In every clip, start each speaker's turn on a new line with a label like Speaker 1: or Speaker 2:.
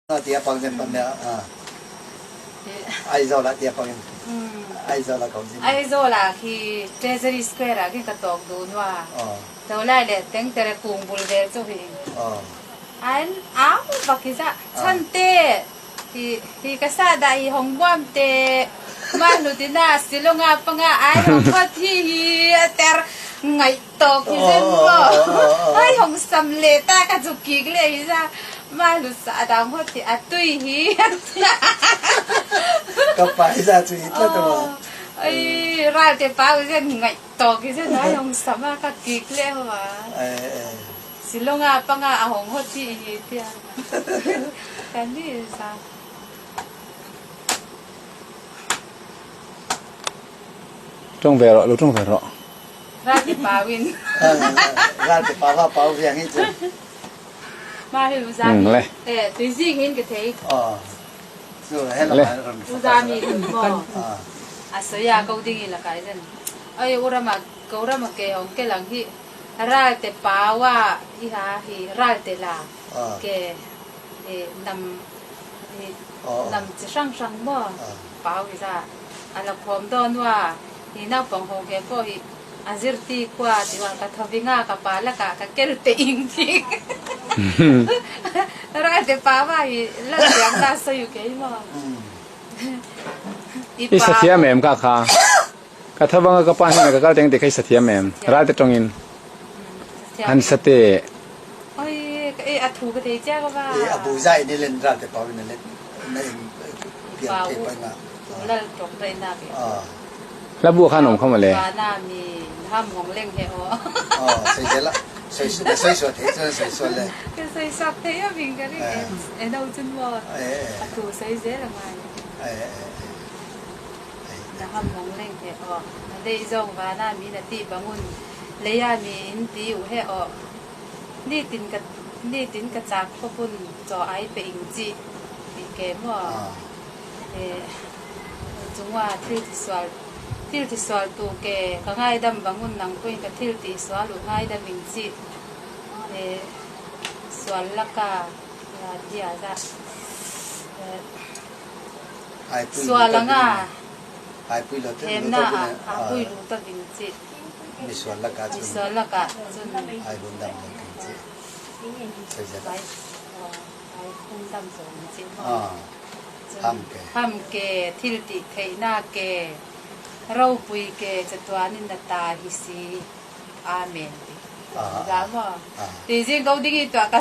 Speaker 1: Tia pang zen pan a Aizawl ah tia pang in Aizawl ah ko zin.
Speaker 2: Aizawl ah khi Treasury Square ah khin ka tawk duh nua. To lai le tengtere kung bul vel chu hi. An au bak hi za chan te hi hi ka sa dah hi hong buam te ma hnu tina silonga panga ai hong kho thi hi ter ngai Tawk hi zen maw? Ai hong sam le ta ka zuk kik le hi za ma lu sa dang hot hi a tui hi.
Speaker 1: Ka pa hi za chu hi tlat ma.
Speaker 2: Ai ral te pa u zen ngai tawk hi zen ai hong sam a ka kik le ma. Silonga panga a hong hot hi hi tia. Kan ni sa.
Speaker 3: Tong ve rawh, lo tong ve rawh.
Speaker 2: Ral ti pau in.
Speaker 1: Ral ti pau ha pau viang hi chu.
Speaker 2: Ma hi uzami. Eh tui zing in ka thei.
Speaker 1: Oh. Chu he la ron.
Speaker 2: Uzami mo. A soya ko ding in la kai zen. Ai urama ko rama ke hong ke lang hi ral te pawa hi ha hi ral te la ke e nam hi nam chi hrang hrang mo pau hi za ala khom don wa Hi naupang ho ke pawh hi a zirti khua ti uah ka thoving a, ka pa lakah ka kel te ing thing. Ral te pa va hi lal piang ta sawi kei maw. I
Speaker 3: I sathiam em ka kha. Ka thovang a ka pa hnenah ka kal teng ti kha i sathiam em. Ral te tawngin han sate.
Speaker 2: Oi ka e a thu ka thei chia ka va.
Speaker 1: I a bu zai ni len ral te pau in a let na in piang thei pa nga.
Speaker 3: Hla bu khan awm kha mawle.
Speaker 2: Chungah thil tisual thil tisual tu ke ka ngaidam bangun nang pawhin ka thil tihsual u ngaidam in chi sual laka dia za sual anga themna ah a pui lu ta vin chi
Speaker 1: misual laka
Speaker 2: misual laka chun
Speaker 1: ai hun dam lo kin chi
Speaker 2: Ai hun dam zo in chi Ham ke thil tih theihnak ke ropui ke chatuan in a ta hi si. Amen ti. Za maw? Ti zing ko ding i tuah ka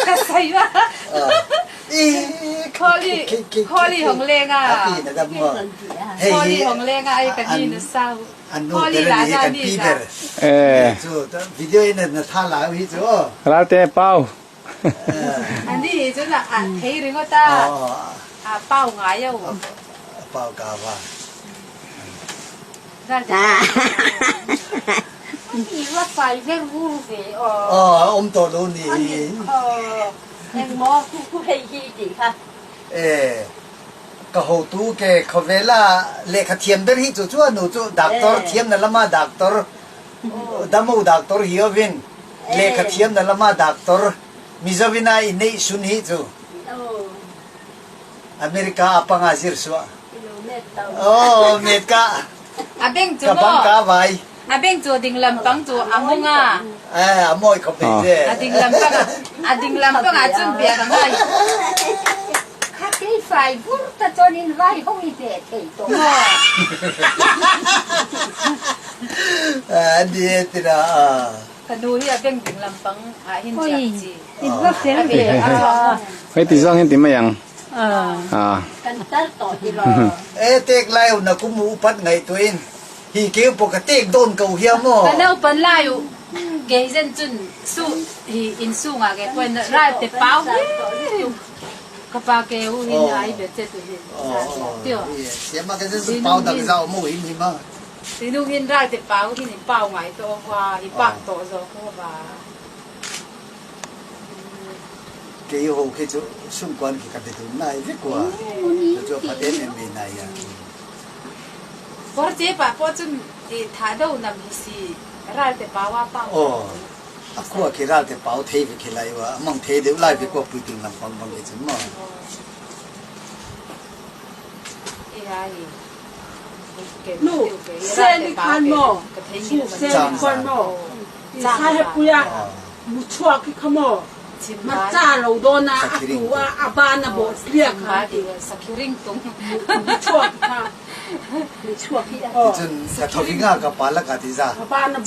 Speaker 2: ka sai ma. Kholi kholi hong leng a. Kholi hong leng a ai ka ni na sau. Kholi la na ni za.
Speaker 3: Eh.
Speaker 1: Video in na tha la hi chu.
Speaker 3: Ralte pau.
Speaker 2: Ani hi cun a thei ringawt a, a pau ngai o.
Speaker 1: A pau ka va.
Speaker 4: I va fai ver vur ve aw.
Speaker 1: Aw, um to lo ni.
Speaker 4: Engmaw ku hei hi ti kha.
Speaker 1: Eh, ka hotu ke khawvel ah lehkha thiam ber hi chu chu anu chu doctor thiam na lama doctor damo doctor hi ovin Lehkha thiam na lam ah doctor Mizo in ah i neih sun hi cu America ah panga zir suah. Oh, met ka.
Speaker 2: A beng cu
Speaker 1: Ka bang ka vai.
Speaker 2: A beng cu ding lam pang cu a mung a.
Speaker 1: Eh, a moi khop dei je.
Speaker 2: A ding lam pang a ding lam pang ah cun bia ka ngai.
Speaker 4: Kha kei fai vur ta chon in vai hong i ve thei to.
Speaker 1: An di tira.
Speaker 2: Ka nu hi a beng ding lampang ah hin chiak chi.
Speaker 4: In va fel ve a.
Speaker 3: Hei ti zong hin ti mai ang. Ah.
Speaker 4: Kan tar to ti lo.
Speaker 1: E tek lai na kum upat ngai tuin hi ke po ka tek don ko hiam mo.
Speaker 2: Ka nau pan lai u ke zen chun su hi in su nga ke kwen ral te pau ka pa ke u hin ai be che tu hin. Tio.
Speaker 1: Siam ma ke zen pau dak zau mo hin hi ma.
Speaker 2: Tinung hin ral te pau hin in pau ngai to wa i pak to zo ko ba.
Speaker 1: Kei ho khi chu sung kwan khi ka be dun nai vek wa. Chu chu phat em em ve nai ya.
Speaker 2: Por che pa po chun i tha do nam hi si ral te pa wa pau.
Speaker 1: Oh. A khua khi ral te pau thei ve khi lai wa amang thei deuh lai ve kwa puitling lampang bang khi cun maw.
Speaker 5: Nu sen i khan maw chu sen i khuan maw i sai he puia mu chuak i kha maw ma cha lo dawn a a tu a a ban a bawh tliak kha ti mu chuak kha
Speaker 1: Ticun ka thawing ah ka pa laka ti za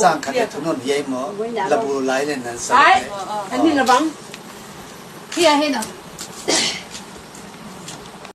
Speaker 1: cang khat le thunon hiai maw labu lai le nan sa
Speaker 5: ai ani labang
Speaker 2: Hi ah hin.